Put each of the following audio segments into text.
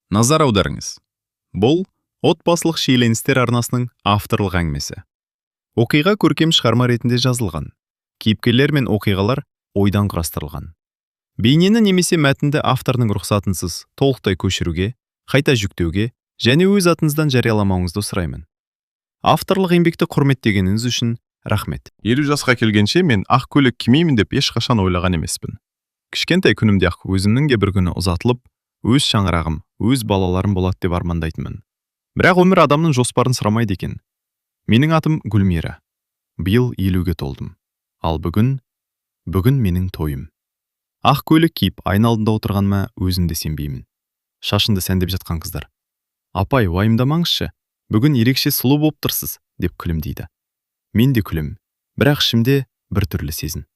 Назар аударыңыз. Бұл отбасылық шиеленістер арнасының авторлық әңгімесі. Оқиға көркем шығарма ретінде жазылған. Кейіпкерлер мен оқиғалар ойдан құрастырылған. Бейнені немесе мәтінді автордың рұқсатынсыз толықтай көшіруге, қайта жүктеуге және өз атыңыздан жарияламауыңызды сұраймын. Авторлық еңбекті құрметтегеніңіз үшін рахмет. 50 жасқа келгенше мен ақ көйлек кимеймін деп ешқашан ойлаған емеспін. Кішкентай күнімде ақ өзімнің де бір күні ұзатылып, өз шаңырағым, өз балаларым болады деп армандайтынмын. Бірақ өмір адамның жоспарын сұрамайды екен. Менің атым Гүлмира. Биыл 50-ге толдым. Ал бүгін, бүгін менің тойым. Ақ көйлек киіп, айна алдында отырғаныма өзім де сенбеймін. Шашымды сәндеп жатқан қыздар: "Апай, уайымдамаңызшы, бүгін ерекше сұлу болып тұрсыз", – деп күлімдейді. Мен де күлемін, бірақ ішімде бір түрлі сезім.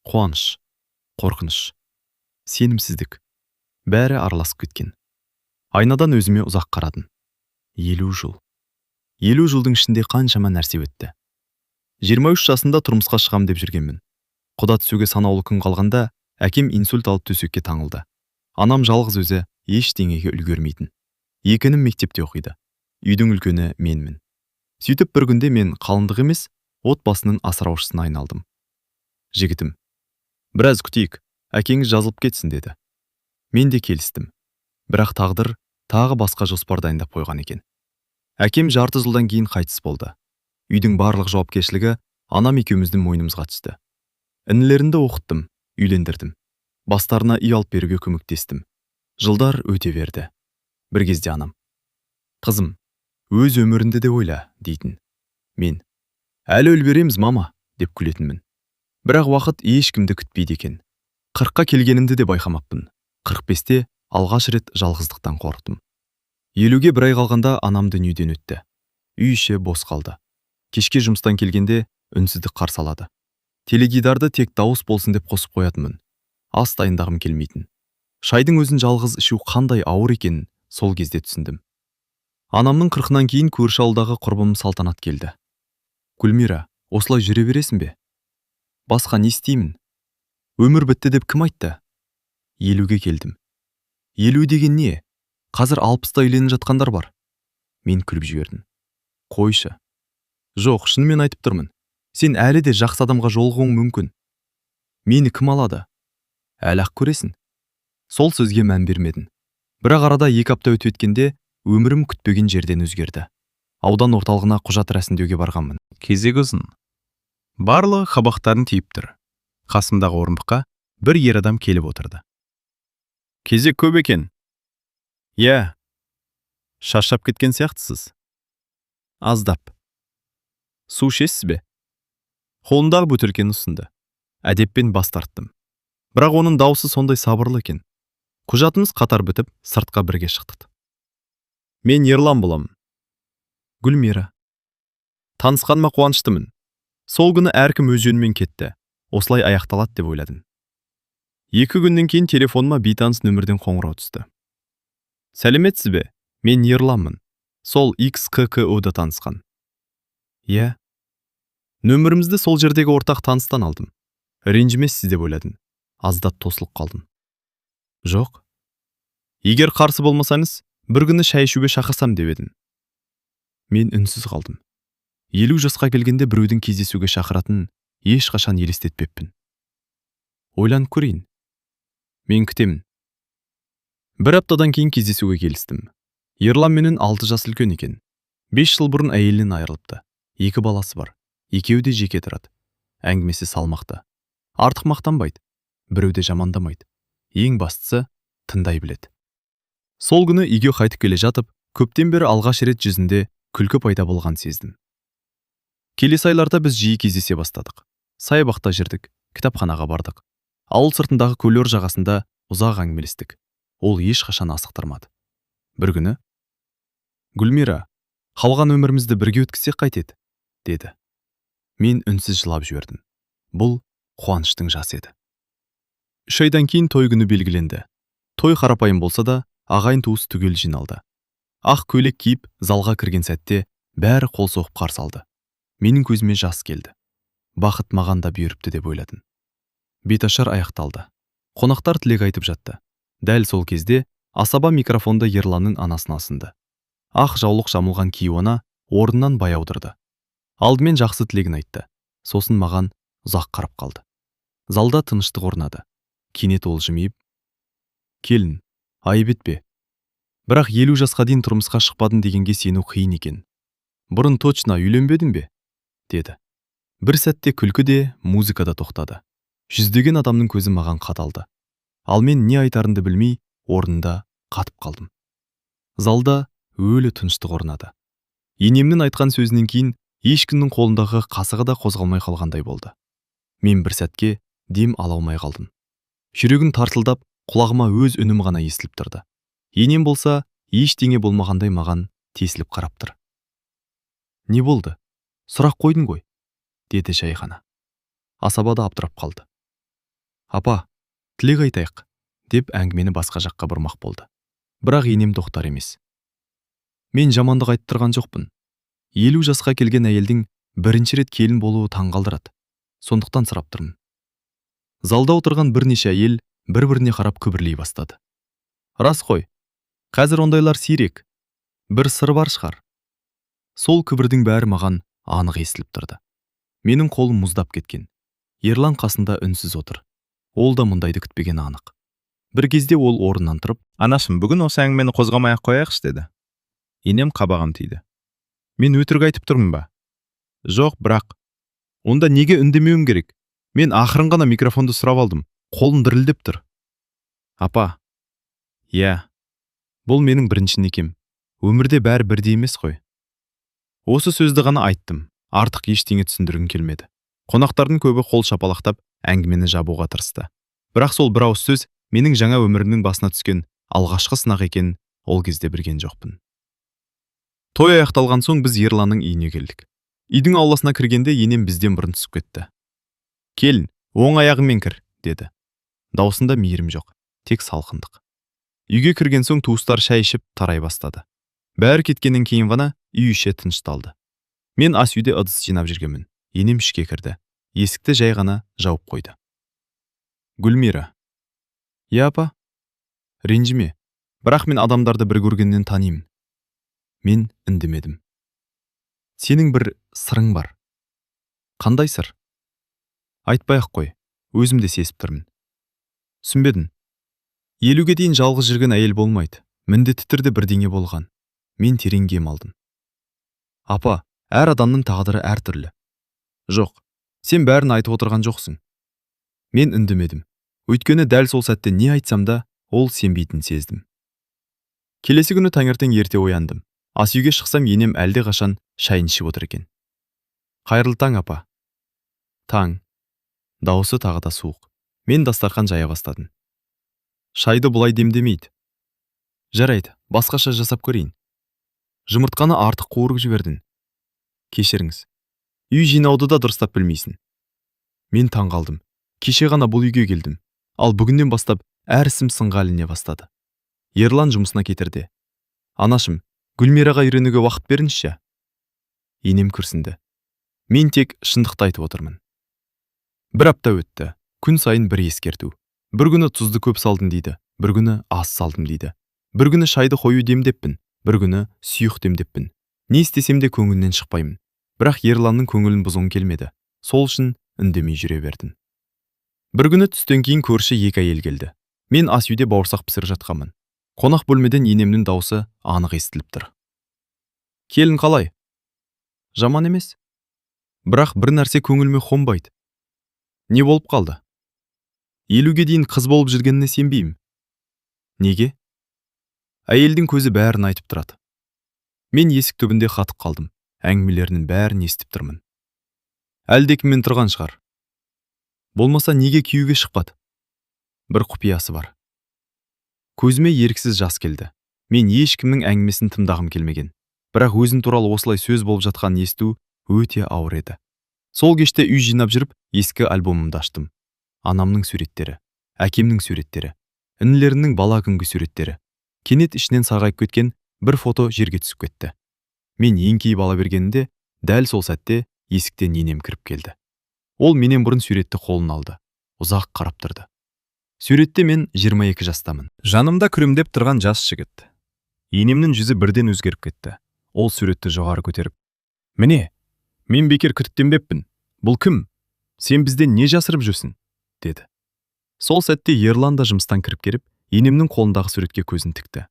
Қуаныш, қорқыныш, сенімсіздік. Бәрі араласып кеткен. Айнадан өзіме ұзақ қарадым. 50 жыл. 50 жылдың ішінде қаншама нәрсе өтті. 23 жасында тұрмысқа шығам деп жүргенмін. Құда түсуге санаулы күн қалғанда әкем инсульт алып, төсекке таңылды. Анам жалғыз өзі ештеңеге үлгермейтін. Екі інім мектепте оқиды. Үйдің үлкені менмін. Сөйтіп, бір күнде мен қалыңдық емес, отбасының асыраушысына айналдым. Жігітім: "Біраз күтейік, әкеңіз жазылып кетсін", – деді. Мен де келістім. Бірақ тағдыр тағы басқа жоспар дайындап қойған екен. Әкем жарты жылдан кейін қайтыс болды. Үйдің барлық жауапкершілігі анам екеуміздің мойнымызға түсті. Інілерімді оқыттым, үйлендірдім. Бастарына үй алып беруге көмектестім. Жылдар өте берді. Бір кезде анам: "Қызым, өз өміріңді де ойла", – дейтін. Мен: "Әлі үлгереміз, мама", – деп күлетінмін. Бірақ уақыт ешкімді күтпейді екен. 40-қа келгенімді де байқамаппын. 45-те алғаш рет жалғыздықтан қорықтым. 50-ге бір ай қалғанда анам дүниеден өтті. Үй іші бос қалды. Кешке жұмыстан келгенде үнсіздік қарсы алады. Теледидарды тек дауыс болсын деп қосып қоятынмын. Ас дайындағым келмейтін. Шайдың өзін жалғыз ішу қандай ауыр екенін сол кезде түсіндім. Анамның 40-ынан кейін көрші ауылдағы құрбым Салтанат келді. "Гүлмира, осылай жүре бересің бе?" "Басқа не істеймін? Өмір бітті деп кім айтты? 50-ге келдім. 50 деген не? Қазір 60-та үйленіп жатқандар бар." Мен күліп жібердім. "Қойшы." "Жоқ, шынымен айтып тұрмын. Сен әлі де жақсы адамға жолығуың мүмкін." "Мені кім алады?" "Әлі ақ көресің." Сол сөзге мән бермедім. Бірақ арада 2 апта өтіп кеткенде өмірім күтпеген жерден өзгерді. Аудан орталығына құжат рәсімдеуге барғанмын. Кезек ұзын. Барлығы қабақтарын түйіп тұр. Қасымдағы орындыққа бір ер адам келіп отырды. Кезек көп екен. Иә. Шаршап кеткен сияқтысыз. Аздап. Су ішесіз бе? Қолындағы бөтелкені ұсынды. Әдеппен бас тарттым. Бірақ оның даусы сондай сабырлы екен. Құжатымыз қатар бітіп, сыртқа бірге шықтық. Мен Ерлан боламын. Гүлмира. Танысқаныма қуаныштымын. Сол күні әркім өз жөнімен кетті. Осылай аяқталады деп ойладым. 2 күннен кейін телефоныма бейтаныс нөмірден қоңырау түсті. "Сәлеметсіз бе? Мен Ерланмын. Сол XKKO-да танысқан." "Иә. Нөмірімізді сол жердегі ортақ таныстан алдым. Ренжімессіз деп ойладым." Аздап тосылып қалдым. "Жоқ. Егер қарсы болмасаңыз, бір күні шай ішуге шақырсам деп едім." Мен үнсіз қалдым. 50 жасқа келгенде біреудің кездесуге шақыратынын ешқашан елестетпеппін. "Ойланып көрейін." "Мен күтемін." Бір аптадан кейін кездесуге келістім. Ерлан менен 6 жас үлкен екен. 5 жыл бұрын әйелінен айырылыпты. Екі баласы бар. Екеуі де жеке тұрады. Әңгімесі салмақты. Артық мақтанбайды. Біреуді жамандамайды. Ең бастысы, тыңдай біледі. Сол күні үйге қайтып келе жатып, көптен бері алғаш рет жүзінде күлкі пайда болғанын сездім. Келесі айларда біз жиі кездесе бастадық. Саябақта жүрдік, кітапханаға бардық. Ауыл сыртындағы көлдер жағасында ұзақ әңгімелестік. Ол ешқашан асықтырмады. Бір күні: "Гүлмира, қалған өмірімізді бірге өткізсек қайтеді?" – деді. Мен үнсіз жылап жібердім. Бұл қуаныштың жасы еді. 3 айдан кейін той күні белгіленді. Той қарапайым болса да, ағайын туыс түгел жиналды. Ақ көйлек киіп, залға кірген сәтте бәрі қол соғып қарсы алды. Менің көзіме жас келді. Бақыт маған да бұйырыпты деп ойладым. Беташар аяқталды. Қонақтар тілек айтып жатты. Дәл сол кезде Асаба микрофонды Ерланның анасына ұсынды. Ақ жаулық жамылған кейуана орнынан баяу тұрды. Алдымен жақсы тілегін айтты. Сосын маған ұзақ қарап қалды. Залда тыныштық орнады. Кенет ол жымиып: «Келін, айып етпе. Бірақ 50 жасқа дейін тұрмысқа шықпадың дегенге сену қиын екен. Бұрын точно үйленбедің бе?» – деді. Бір сәтте күлкі де, музыка да тоқтады. Жүздеген адамның көзі маған қадалды. Ал мен не айтарымды білмей, орнында қатып қалдым. Залда өлі тыныштық орнады. Енемнің айтқан сөзінен кейін ешкімнің қолындағы қасығы да қозғалмай қалғандай болды. Мен бір сәтке дем ала алмай қалдым. Жүрегім тарсылдап, құлағыма өз үнім ғана естіліп тұрды. Енем болса, ештеңе болмағандай маған тесіліп қарап тұр. «Не болды? Сұрақ қойдың ғой», – деді жай ғана. Асаба да абдырап қалды. «Апа, тілек айтайық», – деп әңгімені басқа жаққа бұрмақ болды. Бірақ енем тоқтар емес. «Мен жамандық айтып тұрған жоқпын. 50 жасқа келген әйелдің бірінші рет келін болуы таңғалдырады. Сондықтан сұрап тұрмын». Залда отырған бірнеше әйел бір-біріне қарап күбірлей бастады. «Рас қой, қазір ондайлар сирек. Бір сыр бар шығар». Сол күбірдің бәрі маған анық естіліп тұрды. Менің қолым мұздап кеткен. Ерлан қасында үнсіз отыр. Ол да мұндайды күтпегені анық. Бір кезде ол орнынан тұрып: «Анашым, бүгін осы әңгімені қозғамай ақ қояйықшы», – деді. Енем қабағын түйді. «Мен өтірік айтып тұрмын ба?» «Жоқ, бірақ онда неге үндемеуім керек?» Мен ақырын ғана микрофонды сұрап алдым. Қолым дірілдеп тұр. «Апа, иә, бұл менің бірінші некем. Өмірде бәрі бірдей емес қой». Осы сөзді ғана айттым. Артық ештеңе түсіндіргім келмеді. Қонақтардың көбі қол шапалақтап, әңгімені жабуға тырысты. Бірақ сол бір ауыз сөз менің жаңа өмірімнің басына түскен алғашқы сынақ екенін ол кезде білген жоқпын. Той аяқталған соң біз Ерланның үйіне келдік. Үйдің ауласына кіргенде енем бізден бұрын түсіп кетті. «Келін, оң аяғыңмен кір», – деді. Даусында мейірім жоқ, тек салқындық. Үйге кірген соң туыстар шай ішіп тарай бастады. Бәрі кеткеннен кейін ғана үй іші тынышталды. Мен ас үйде ыдыс жинап жүргенмін. Енем ішке кірді. Есікті жай ғана жауып қойды. «Гүлмира». «Иә, апа». «Ренжіме. Бірақ мен адамдарды бір көргеннен танимын». Мен үндемедім. «Сенің бір сырың бар». «Қандай сыр?» «Айтпай ақ қой, өзім де сезіп тұрмын». «Түсінбедім». 50-ге дейін жалғыз жүрген әйел болмайды. Міндетті түрде бірдеңе болған». Мен терең дем алдым. «Апа, әр адамның тағдыры әртүрлі». «Жоқ, сен бәрін айтып отырған жоқсың». Мен үндемедім. Өйткені дәл сол сәтте не айтсам да, ол сенбейтінін сездім. Келесі күні таңертең ерте ояндым. Ас үйге шықсам, енем әлдеқашан шайын ішіп отыр екен. «Қайырлы таң, апа». «Таң». Дауысы тағы да суық. Мен дастархан жая бастадым. «Шайды бұлай демдемейді». «Жарайды, басқаша жасап көрейін». «Жұмыртқаны артық қуырып жібердің». «Кешіріңіз». «Үй жинауды да дұрыстап білмейсің». Мен таң қалдым. Кеше ғана бұл үйге келдім. Ал бүгіннен бастап әр ісім сынға іліне бастады. Ерлан жұмысына кетерде: «Анашым, Гүлмираға үйренуге уақыт беріңізші». Енем күрсінді. «Мен тек шындықты айтып отырмын». Бір апта өтті. Күн сайын бір ескерту. Бір күні тұзды көп салдың дейді, бір күні аз салдым дейді. Бір күні шайды қою демдеппін, бір күні сұйық демдеппін. Не істесем де көңілінен шықпаймын. Бірақ Ерланның көңілін бұзғым келмеді. Сол үшін үндемей жүре бердім. Бір күні түстен кейін көрші екі әйел келді. Мен ас үйде бауырсақ пісіріп жатқанмын. Қонақ бөлмеден енемнің даусы анық естіліп тұр. «Келін қалай?» «Жаман емес. Бірақ бір нәрсе көңіліме қонбайды». «Не болып қалды?» 50-ге дейін қыз болып жүргеніне сенбеймін». «Неге?» «Әйелдің көзі бәрін айтып тұрады». Мен есік түбінде қатып қалдым. Әңгімелерінің бәрін естіп тұрмын. Әлдекіммен тұрған шығар. Болмаса неге күйеуге шықпады? Бір құпиясы бар. Көзіме еріксіз жас келді. Мен ешкімнің әңгімесін тыңдағым келмеген. Бірақ өзім туралы осылай сөз болып жатқанын есту өте ауыр еді. Сол кеште үй жинап жүріп, ескі альбомымды аштым. Анамның суреттері, әкемнің суреттері, інілерімнің бала күнгі суреттері. Кенет ішінен сарғайып кеткен бір фото жерге түсіп кетті. Мен еңкейіп ала бергенімде, дәл сол сәтте есіктен енем кіріп келді. Ол менен бұрын суретті қолына алды. Ұзақ қарап тұрды. Суретте мен 22 жастамын. Жанымда күлімдеп тұрған жас жігіт. Енемнің жүзі бірден өзгеріп кетті. Ол суретті жоғары көтеріп: «Міне, мен бекер күдіктенбеппін. Бұл кім? Сен бізден не жасырып жүрсің?» – деді. Сол сәтте Ерлан да жұмыстан кіріп келіп, енемнің қолындағы суретке көзін тікті.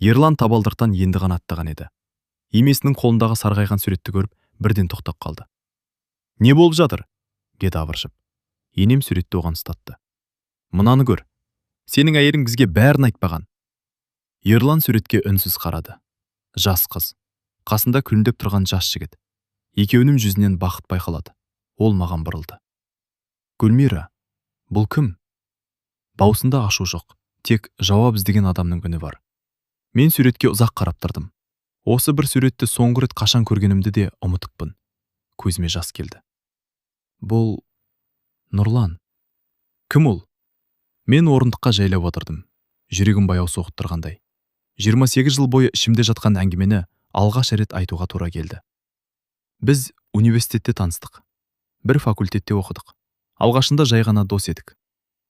Ерлан табалдырықтан енді ғана аттаған еді. Енесінің қолындағы сарғайған суретті көріп, бірден тоқтап қалды. «Не болып жатыр?» – деді абыржып. Енем суретті оған ұстатты. «Мынаны көр. Сенің әйелің бізге бәрін айтпаған». Ерлан суретке үнсіз қарады. Жас қыз. Қасында күлімдеп тұрған жас жігіт. Екеуінің жүзінен бақыт байқалады. Ол маған бұрылды. «Гүлмира, бұл кім?» Даусында ашу жоқ, тек жауап іздеген адамның үні бар. Мен суретке ұзақ қарап тұрдым. Осы бір суретті соңғы рет қашан көргенімді де ұмытыппын. Көзіме жас келді. Бұл Нұрлан. Кім ол? Мен орындыққа жайлап отырдым. Жүрегім баяу соғып тұрғандай. 28 жыл бойы ішімде жатқан әңгімені алғаш рет айтуға тура келді. Біз университетте таныстық. Бір факультетте оқыдық. Алғашында жай ғана дос едік.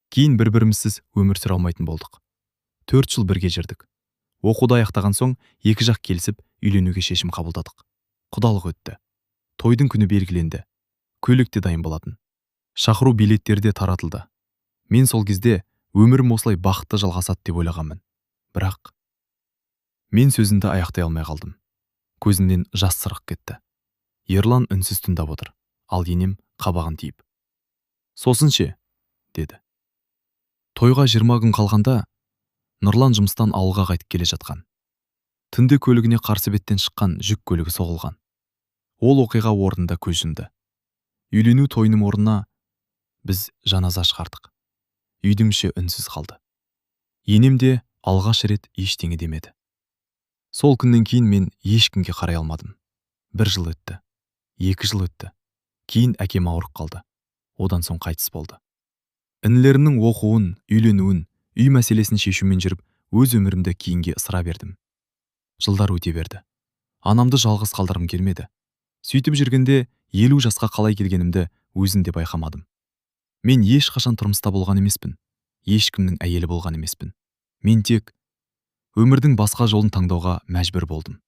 Кейін бір-бірімізсіз өмір сүре алмайтын болдық. 4 жыл бірге жүрдік. Оқуды аяқтаған соң екі жақ келісіп, үйленуге шешім қабылдадық. Құдалық өтті. Тойдың күні белгіленді. Көйлек те дайын болатын. Шақыру билеттері де таратылды. Мен сол кезде өмірім осылай бақытты жалғасады деп ойлағанмын. Бірақ мен сөзімді аяқтай алмай қалдым. Көзімнен жас сырғып кетті. Ерлан үнсіз тыңдап отыр. Ал енем қабағын түйіп: «Сосын ше?» – деді. Тойға 20 күн қалғанда Нұрлан жұмыстан ауылға қайтып келе жатқан. Түнде көлігіне қарсы беттен шыққан жүк көлігі соғылған. Ол оқиға орнында көз жұмды. Үйлену тойының орнына біз жаназа шығардық. Үйдің іші үнсіз қалды. Енем де алғаш рет ештеңе демеді. Сол күннен кейін мен ешкімге қарай алмадым. Бір жыл өтті. 2 жыл өтті. Кейін әкем ауырып қалды. Одан соң қайтыс болды. Інілерімнің оқуын, үйленуін, үй мәселесін шешумен жүріп, өз өмірімді кейінге ысыра бердім. Жылдар өте берді. Анамды жалғыз қалдырғым келмеді. Сөйтіп жүргенде 50 жасқа қалай келгенімді өзім де байқамадым. Мен ешқашан тұрмыста болған емеспін. Ешкімнің әйелі болған емеспін. Мен тек өмірдің басқа жолын таңдауға мәжбүр болдым.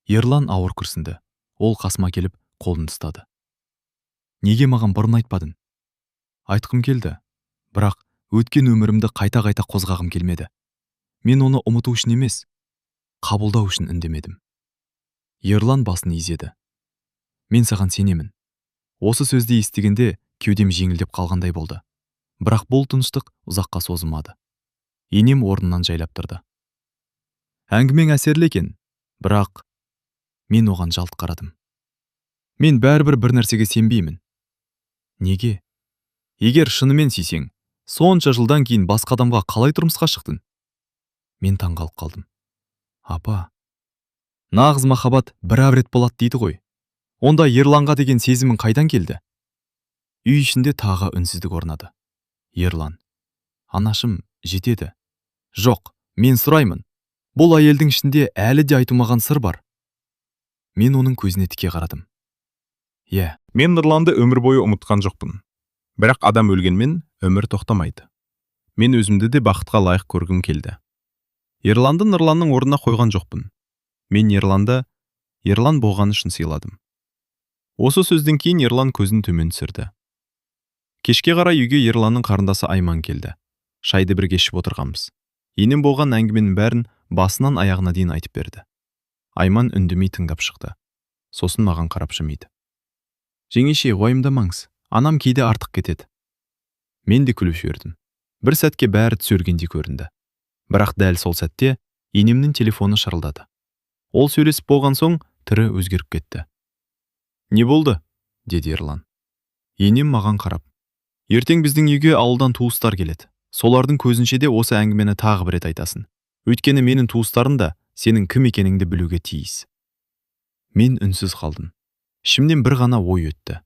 Ерлан ауыр күрсінді. Ол қасыма келіп, қолын ұстады. «Неге маған бұрын айтпадың?» Айтқым келді, бірақ өткен өмірімді қайта-қайта қозғағым келмеді. Мен оны ұмыту үшін емес, қабылдау үшін үндемедім. Ерлан басын изеді. «Мен саған сенемін». Осы сөзді естігенде кеудем жеңілдеп қалғандай болды. Бірақ бұл тыныштық ұзаққа созылмады. Енем орнынан жайлап тұрды. «Әңгімең әсерлі екен, бірақ» мен оған жалт қарадым. «Мен бәрібір бір нәрсеге сенбеймін». «Неге?» «Егер шынымен сүйсең, сонша жылдан кейін басқа адамға қалай тұрмысқа шықтың?» Мен таңғалып қалдым. «Апа, нағыз махаббат бір-ақ рет болады дейді ғой. Онда Ерланға деген сезімің қайдан келді?» Үй ішінде тағы үнсіздік орнады. Ерлан: «Анашым, жетеді». «Жоқ, мен сұраймын. Бұл әйелдің ішінде әлі де айтылмаған сыр бар». Мен оның көзіне тіке қарадым. Иә. Мен Нұрланды өмір бойы ұмытқан жоқпын. Бірақ адам өлгенмен өмір тоқтамайды. Мен өзімді де бақытқа лайық көргім келді. Ерланды Нұрланның орнына қойған жоқпын. Мен Ерланды Ерлан болғаны үшін сыйладым. Осы сөзден кейін Ерлан көзін төмен түсірді. Кешке қарай үйге Ерланның қарындасы Айман келді. Шайды бірге ішіп отырғанбыз. Енем болған әңгіменің бәрін басынан аяғына дейін айтып берді. Айман үндемей тыңдап шықты. Сосын маған қарап жымиды. «Жеңеше, уайымдамаңыз, анам кейде артық кетеді». Мен де күліп жібердім. Бір сәтке бәрі түзелгендей көрінді. Бірақ дәл сол сәтте енемнің телефоны шырылдады. Ол сөйлесіп болған соң түрі өзгеріп кетті. «Не болды?» – деді Ерлан. Енем маған қарап: «Ертең біздің үйге ауылдан туыстар келеді. Солардың көзінше де осы әңгімені тағы бір рет айтасың. Өйткені менің туыстарым да сенің кім екеніңді білуге тиіс». Мен үнсіз қалдым. Ішімнен бір ғана ой өтті.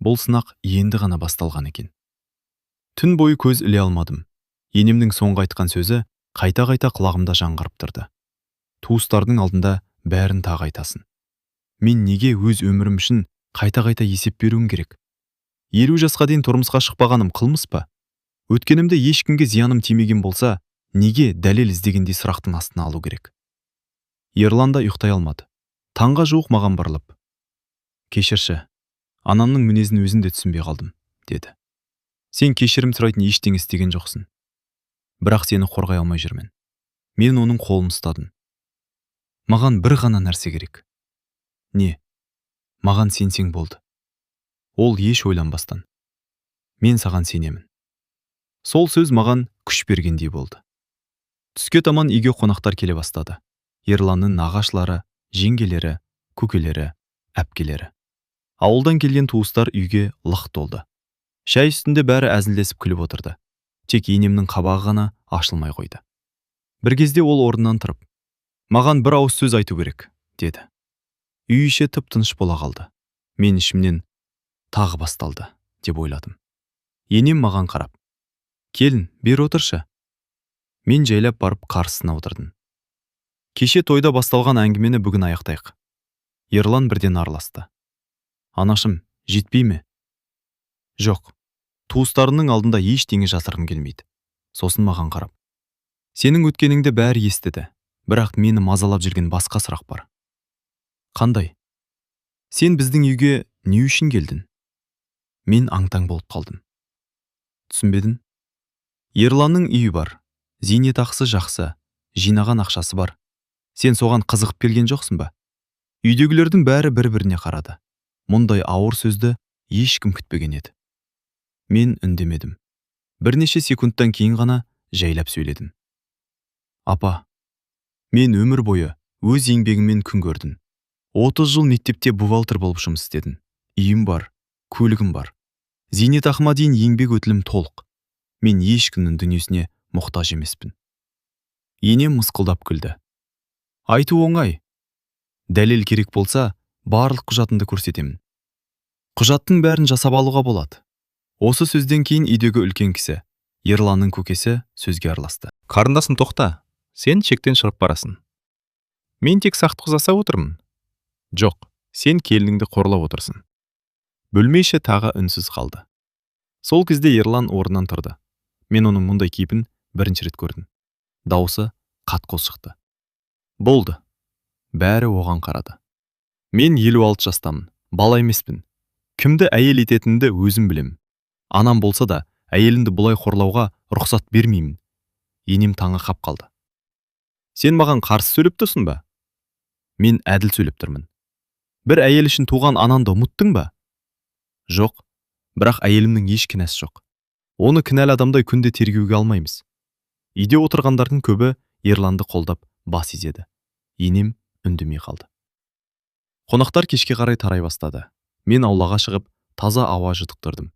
Бұл сынақ енді ғана басталған екен. Түн бойы көз іле алмадым. Енемнің соңғы айтқан сөзі қайта-қайта құлағымда жаңғырып тұрды. Туыстардың алдында бәрін тағы айтасың. Мен неге өз өмірім үшін қайта-қайта есеп беруім керек? 50 жасқа дейін тұрмысқа шықпағаным қылмыс па? Өткенімде ешкімге зияным тимеген болса, неге дәлел іздегендей сұрақтың астына алу керек? Ерлан да ұйықтай алмады. Таңға жуық маған бұрылып: «Кешірші, анамның мінезін өзім де түсінбей қалдым», – деді. Сен кешірім сұрайтын ештеңе істеген жоқсың. Бірақ сені қорғай алмай жүрмін. Мен оның қолын ұстадым. Маған бір ғана нәрсе керек. Не? Маған сенсең болды. Ол еш ойланбастан: «Мен саған сенемін». Сол сөз маған күш бергендей болды. Түске таман үйге қонақтар келе бастады. Ерланның нағашылары, жеңгелері, көкелері, әпкелері. Ауылдан келген туыстар үйге лық толды. Шай үстінде бәрі әзілдесіп күліп отырды. Тек енемнің қабағы ғана ашылмай қойды. Бір кезде ол орнынан тұрып: «Маған бір ауыз сөз айту керек», – деді. Үй іші тып-тыныш бола қалды. Мен ішімнен «Тағы басталды» деп ойладым. Енем маған қарап: «Келін, бері отыршы». Мен жайлап барып қарсысына отырдым. «Кеше тойда басталған әңгімені бүгін аяқтайық». Ерлан бірден араласты: «Анашым, жетпей ме?» «Жоқ, туыстарының алдында ештеңе жасырғым келмейді». Сосын маған қарап: «Сенің өткеніңді бәрі естіді, бірақ мені мазалап жүрген басқа сұрақ бар». «Қандай?» «Сен біздің үйге не үшін келдің?» Мен аң-таң болып қалдым. «Түсінбедім». «Ерланның үйі бар, зейнетақысы жақсы, жинаған ақшасы бар. Сен соған қызығып келген жоқсың ба?» Үйдегілердің бәрі бір-біріне қарады. Мұндай ауыр сөзді ешкім күтпеген еді. Мен үндемедім. Бірнеше секундтан кейін ғана жайлап сөйледім: «Апа, мен өмір бойы өз еңбегіммен күн көрдім. 30 жыл мектепте бухгалтер болып жұмыс істедім. Үйім бар, көлігім бар. Зейнетақыма дейін еңбек өтілім толық. Мен ешкімнің дүниесіне мұқтаж емеспін». Енем мысқылдап күлді: «Айту оңай. Дәлел керек болса, барлық құжатымды көрсетемін. Құжаттың бәрін жасап алуға болады». Осы сөзден кейін үйдегі үлкен кісі, Ерланның көкесі, сөзге араласты. Қарындасым, тоқта. Сен шектен шығып барасың. Мен тек сақтық жасап отырмын. Жоқ, сен келініңді қорлап отырсың. Бөлме іші тағы үнсіз қалды. Сол кезде Ерлан орнынан тұрды. Мен оның мұндай кейпін бірінші рет көрдім. Даусы қатқыл шықты: «Болды». Бәрі оған қарады. «Мен 56 жастамын, бала емеспін. Кімді әйел ететінімді өзім білем. Анам болса да, әйелімді бұлай қорлауға рұқсат бермеймін». Енем таңы қап қалды: «Сен маған қарсы сөйлеп тұрсың ба?» «Мен әділ сөйлеп тұрмын. Бір әйел үшін туған анаңды ұмыттың ба?» «Жоқ, бірақ әйелімнің еш кінәсі жоқ. Оны кінәлі адамдай күнде тергеуге алмаймыз». Үйде отырғандардың көбі Ерланды қолдап бас изеді. Енем үндемей қалды. Қонақтар кешке қарай тарай бастады. Мен аулаға шығып, таза ауа жұтықтырдым.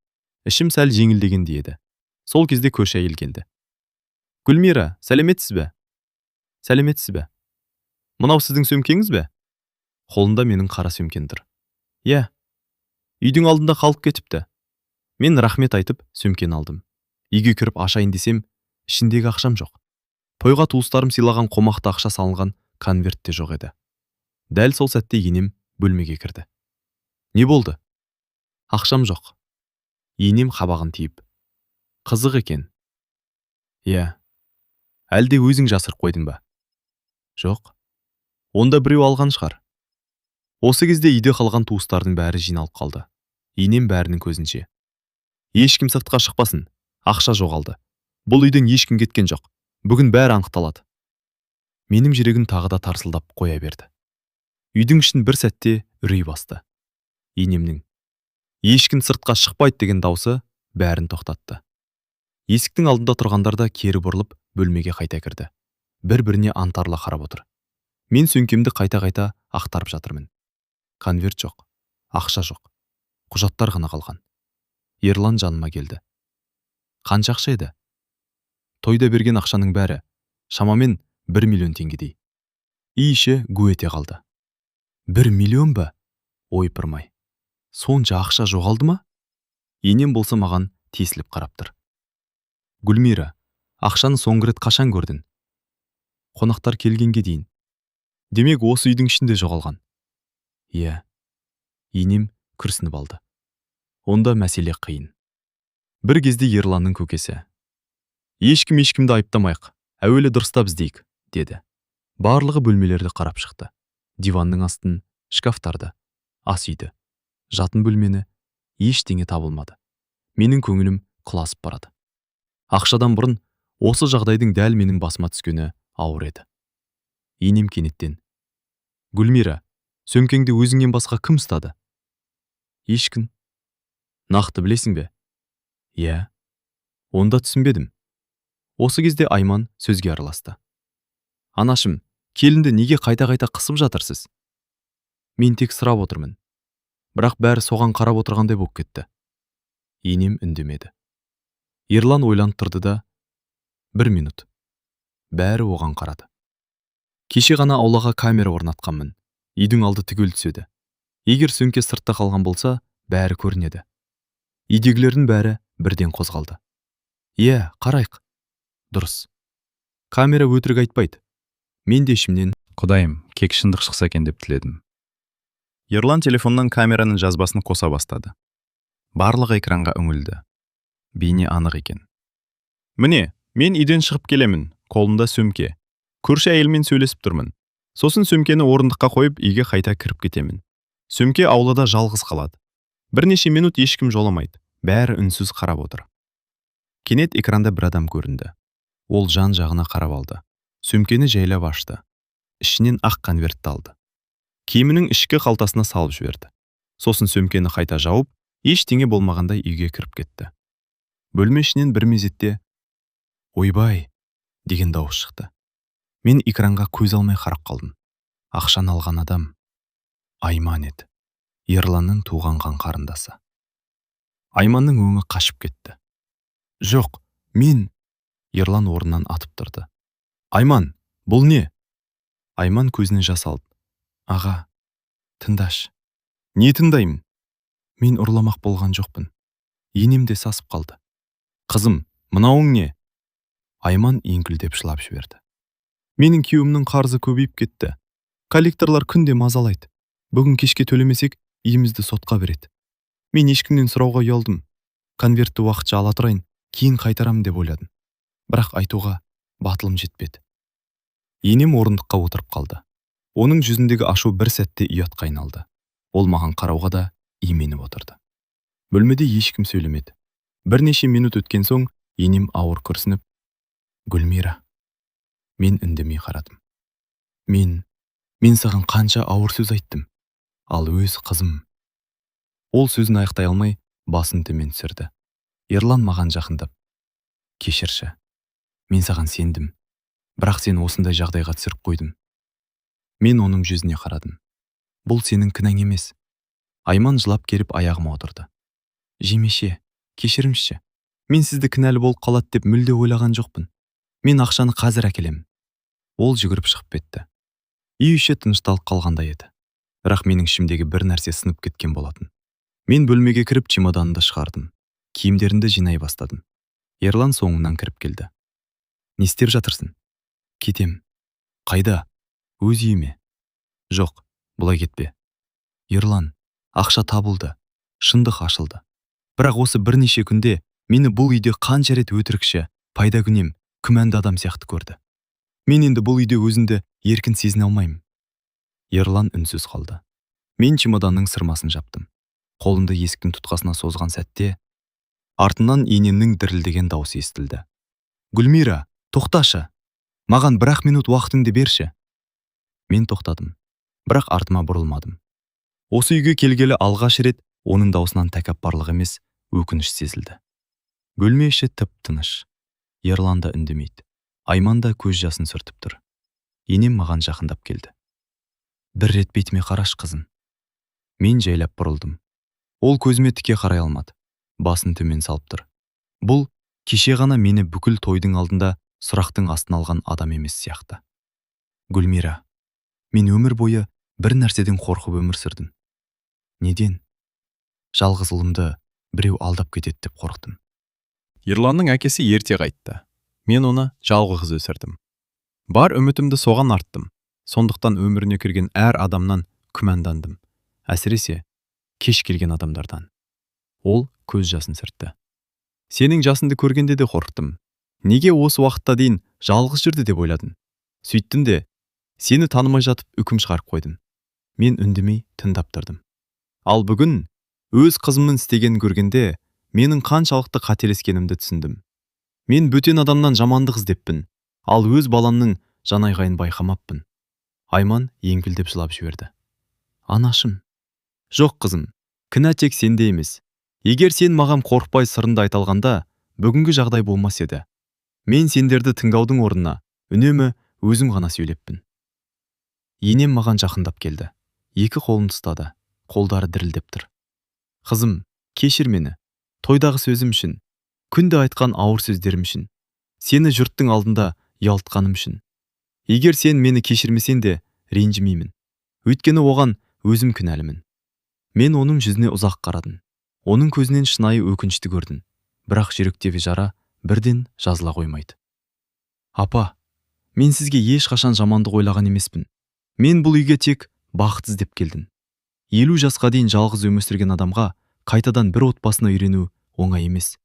Ішім сәл жеңілдегендей еді. Сол кезде көрші әйел келді: «Гүлмира, сәлеметсіз бе?» «Сәлеметсіз бе? Мынау сіздің сөмкеңіз бе?» Қолында менің қара сөмкем тұр. «Иә, үйдің алдында қалып кетіпті». Мен рахмет айтып, сөмкені алдым. Үйге кіріп ашайын десем, ішіндегі ақшам жоқ. Тойға туыстарым сыйлаған қомақты ақша салынған конверт те жоқ еді. Дәл сол сәтте енем бөлмеге кірді. «Не болды?» «Ақшам жоқ». Енем қабағын түйіп: «Қызық екен. Иә, әлде өзің жасырып қойдың ба?» «Жоқ». «Онда біреу алған шығар». Осы кезде үйде қалған туыстардың бәрі жиналып қалды. Енем бәрінің көзінше: «Ешкім сыртқа шықпасын. Ақша жоғалды. Бұл үйден ешкім кеткен жоқ. Бүгін бәрі анықталады». Менің жүрегім тағы да тарсылдап қоя берді. Үйдің ішін бір сәтте үрей басты. Енемнің «Ешкім сыртқа шықпайды» деген даусы бәрін тоқтатты. Есіктің алдында тұрғандар да кері бұрылып, бөлмеге қайта кірді. Бір біріне аңтарыла қарап отыр. Мен сөмкемді қайта-қайта ақтарып жатырмын. Конверт жоқ, ақша жоқ, құжаттар ғана қалған. Ерлан жаныма келді: «Қанша ақша еді?» «Тойда берген ақшаның бәрі, шамамен 1 миллион теңгедей». Үй іші гу ете қалды. 1 миллион ба? Ойпырмай, сонша ақша жоғалды ма? Енем болса, маған тесіліп қарап тұр. «Гүлмира, ақшаны соңғы рет қашан көрдің?» «Қонақтар келгенге дейін». «Демек, осы үйдің ішінде жоғалған?» «Иә». Енем күрсініп алды: «Онда мәселе қиын». Бір кезде Ерланның көкесі Ешкім ешкімді айыптамайық, әуелі дұрыстап іздейік, деді. Барлығы бөлмелерді қарап шықты. Диванның астын, шкафтарды, ас үйді, жатын бөлмені. Ештеңе табылмады. Менің көңілім құлазып барады. Ақшадан бұрын осы жағдайдың дәл менің басыма түскені ауыр еді. Енем кенеттен: «Гүлмира, сөмкеңді өзіңнен басқа кім ұстады?» «Ешкім». «Нақты білесің бе?» «Иә». «Онда түсінбедім». Осы кезде Айман сөзге араласты: «Анашым, келінді неге қайта-қайта қысып жатырсыз?» «Мен тек сұрап отырмын». Бірақ бәрі соған қарап отырғандай болып кетті. Енем үндемеді. Ерлан ойланып тұрды да: «Бір минут». Бәрі оған қарады. «Кеше ғана аулаға камера орнатқанмын. Үйдің алды түгел түседі. Егер сөмке сыртта қалған болса, бәрі көрінеді». Үйдегілердің бәрі бірден қозғалды: «Иә, қарайық, дұрыс, камера өтірік айтпайды». Мен де ішімнен «Құдайым, тек шындық шықса екен» деп тіледім. Ерлан телефоннан камераның жазбасын қоса бастады. Барлығы экранға үңілді. Бейне анық екен. Міне, мен үйден шығып келемін, қолымда сөмке. Көрші әйелмен сөйлесіп тұрмын. Сосын сөмкені орындыққа қойып, үйге қайта кіріп кетемін. Сөмке аулада жалғыз қалады. Бірнеше минут ешкім жоламайды. Бәрі үнсіз қарап отыр. Кенет экранда бір адам көрінді. Ол жан жағына қарап алды. Сөмкені жайлап ашты. Ішінен ақ конвертті алды. Киімінің ішкі қалтасына салып жіберді. Сосын сөмкені қайта жауып, ештеңе болмағандай үйге кіріп кетті. Бөлме ішінен бір мезетте «Ойбай!» деген дауыс шықты. Мен экранға көз алмай қарап қалдым. Ақшаны алған адам Айман еді. Ерланның туған қан қарындасы. Айманның өңі қашып кетті. «Жоқ, мен…» Ерлан орнынан атып тұрды. «Айман, бұл не?» Айман көзіне жас алып: «Аға, тыңдашы». «Не тыңдаймын?» «Мен ұрламақ болған жоқпын. Енем де сасып қалды». «Қызым, мынауың не?» Айман еңкілдеп жылап жіберді. «Менің күйеуімнің қарызы көбейіп кетті. Коллекторлар күнде мазалайды. Бүгін кешке төлемесек, үйімізді сотқа береді. Мен ешкімнен сұрауға ұялдым. Конвертті уақытша ала тұрайын, кейін қайтарамын деп ойладым. Бірақ айтуға батылым жетпеді». Енем орындыққа отырып қалды. Оның жүзіндегі ашу бір сәтте ұятқа айналды. Ол маған қарауға да именіп отырды. Бөлмеде ешкім сөйлемеді. Бірнеше минут өткен соң енем ауыр күрсініп: «Гүлмира». Мен үндемей қарадым. Мен саған қанша ауыр сөз айттым. Ал өз қызым…» Ол сөзін аяқтай алмай, басын төмен түсірді. Ерлан маған жақындап: «Кешірші. Мен саған сендім. Бірақ сен осындай жағдайға түсіріп қойдым». Мен оның жүзіне қарадым. «Бұл сенің кінәң емес». Айман жылап келіп аяғыма отырды. «Жеңеше, кешіріңізші. Мен сізді кінәлі болып қалады деп мүлде ойлаған жоқпын. Мен ақшаны қазір әкелемін». Ол жүгіріп шығып кетті. Үй іші тынышталып қалғандай еді. Бірақ менің ішімдегі бір нәрсе сынып кеткен болатын. Мен бөлмеге кіріп, чемоданымды шығардым. Киімдерімді жинай бастадым. Ерлан соңымнан кіріп келді. «Не істеп жатырсың?» «Кетем». «Қайда?» «Өз үйіме». «Жоқ, бұлай кетпе». «Ерлан, ақша табылды. Шындық ашылды. Бірақ осы бірнеше күнде мені бұл үйде қанша рет өтірікші, пайдакүнем, күмәнді адам сияқты көрді. Мен енді бұл үйде өзімді еркін сезіне алмаймын». Ерлан үнсіз қалды. Мен чемоданның сырмасын жаптым. Қолымды есіктің тұтқасына созған сәтте артынан енемнің дірілдеген даусы естілді: «Гүлмира, тоқташы! Маған бір-ақ минут уақытыңды берші». Мен тоқтадым, бірақ артыма бұрылмадым. Осы үйге келгелі алғаш рет оның даусынан тәкаппарлық емес, өкініш сезілді. Бөлме іші тып-тыныш. Ерлан да үндемейді. Айман да көз жасын сүртіп тұр. Енем маған жақындап келді. «Бір рет бетіме қарашы, қызым». Мен жайлап бұрылдым. Ол көзіме тіке қарай алмады. Басын төмен салып тұр. Бұл кеше ғана мені бүкіл тойдың алдында сұрақтың астына алған адам емес сияқты. «Гүлмира, мен өмір бойы бір нәрседен қорқып өмір сүрдім». «Неден?» «Жалғыз ұлымды біреу алдап кетеді деп қорықтым». Ерланның әкесі ерте қайтты. Мен оны жалғыз өсірдім. Бар үмітімді соған арттым. Сондықтан өміріне кірген әр адамнан күмәндандым. Әсіресе кеш келген адамдардан. Ол көз жасын сүртті. Сенің жасыңды көргенде де қорықтым. Неге осы уақытта дейін жалғыз жүрді деп ойладың? Сөйттім де, сені танымай жатып үкім шығарып қойдым. Мен үндемей тыңдап тұрдым. Ал бүгін өз қызымның істегенін көргенде, менің қаншалықты қателескенімді түсіндім. Мен бөтен адамнан жамандық іздеппін, ал өз баламның жанайқайын байқамаппын. Айман еңкілдеп жылап жіберді. Анашым. Жоқ, қызым, кінә тек сенде емес. Егер сен маған қорықпай сырыңды айта алғанда, бүгінгі жағдай болмас еді. Мен сендерді тыңдаудың орнына үнемі өзім ғана сөйлеппін. Енем маған жақындап келді. Екі қолын ұстады. Қолдары дірілдеп тұр. Қызым, кешір мені. Тойдағы сөзім үшін, күнде айтқан ауыр сөздерім үшін, сені жұрттың алдында ұялтқаным үшін. Егер сен мені кешірмесең де, ренжімеймін. Өйткені оған өзім кінәлімін. Мен оның жүзіне ұзақ қарадым. Оның көзінен шынайы өкінішті көрдім. Бірақ жүректегі жара бірден жазыла қоймайды. Апа, мен сізге ешқашан жамандық ойлаған емеспін. Мен бұл үйге тек бақыт іздеп келдім. 50 жасқа дейін жалғыз өмір сүрген адамға қайтадан бір отбасына үйрену оңай емес.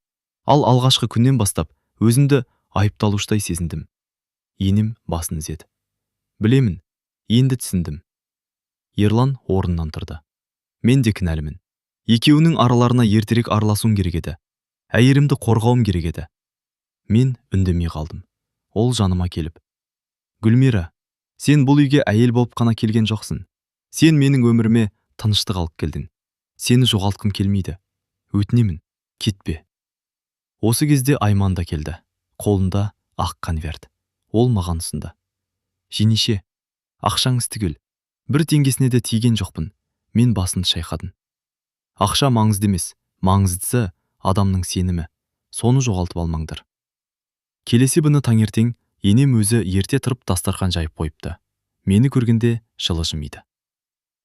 Ал алғашқы күннен бастап өзімді айыпталушыдай сезіндім. Енем басын изеді. Білемін, енді түсіндім. Ерлан орнынан тұрды. Мен де кінәлімін. Екеуінің араларына ертерек араласуым керек еді. Әйелімді қорғауым керек еді. Мен үндемей қалдым. Ол жаныма келіп: Гүлмира, сен бұл үйге әйел болып қана келген жоқсың. Сен менің өміріме тыныштық алып келдің. Сені жоғалтқым келмейді. Өтінемін, кетпе. Осы кезде Айман да келді. Қолында ақ конверт. Ол маған ұсынды. Жеңеше, ақшаңыз түгел. Бір теңгесіне де тиген жоқпын. Мен басын шайқадым. Ақша маңызды емес, маңыздысы адамның сенімі. Соны жоғалтып алмаңдар. Келесі күні таңертең енем өзі ерте тұрып дастархан жайып қойыпты. Мені көргенде жылы жымиды.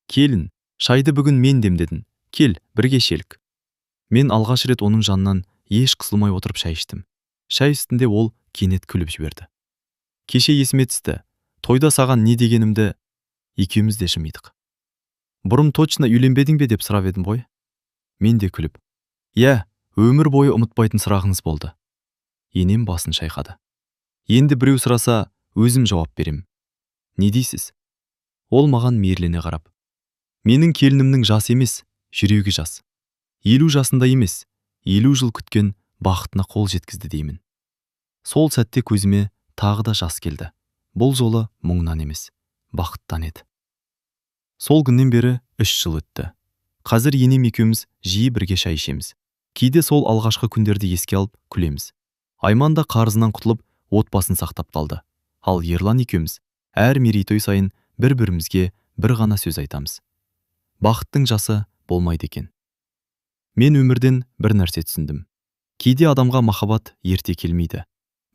Келін, шайды бүгін мен демдедім. Кел, бірге ішелік. Мен алғаш рет оның жанынан еш қысылмай отырып шай іштім. Шай үстінде ол кенет күліп жіберді. Кеше есіме түсті. Тойда саған не дегенімді. Екеуміз де жымидық. Бұрын точно үйленбедің бе деп сұрап едім ғой. Мен де күліп: Иә, өмір бойы ұмытпайтын сұрағыңыз болды. Енем басын шайқады. Енді біреу сұраса, өзім жауап берем. Не дейсіз? Ол маған мейірлене қарап: Менің келінімнің жасы емес, жүрегі жас. 50 жасында емес, 50 жыл күткен бақытына қол жеткізді деймін. Сол сәтте көзіме тағы да жас келді. Бұл жолы мұңнан емес, бақыттан еді. Сол күннен бері 3 жыл өтті. Қазір енем екеуміз жиі бірге шай ішеміз. Кейде сол алғашқы күндерді еске алып күлеміз. Айман да қарызынан құтылып, отбасын сақтап қалды. Ал Ерлан екеуміз әр мерейтой сайын бір-бірімізге бір ғана сөз айтамыз. Бақыттың жасы болмайды екен. Мен өмірден бір нәрсе түсіндім. Кейде адамға махаббат ерте келмейді,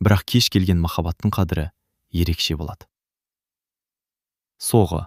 бірақ кеш келген махаббаттың қадірі ерекше болады. Соғы.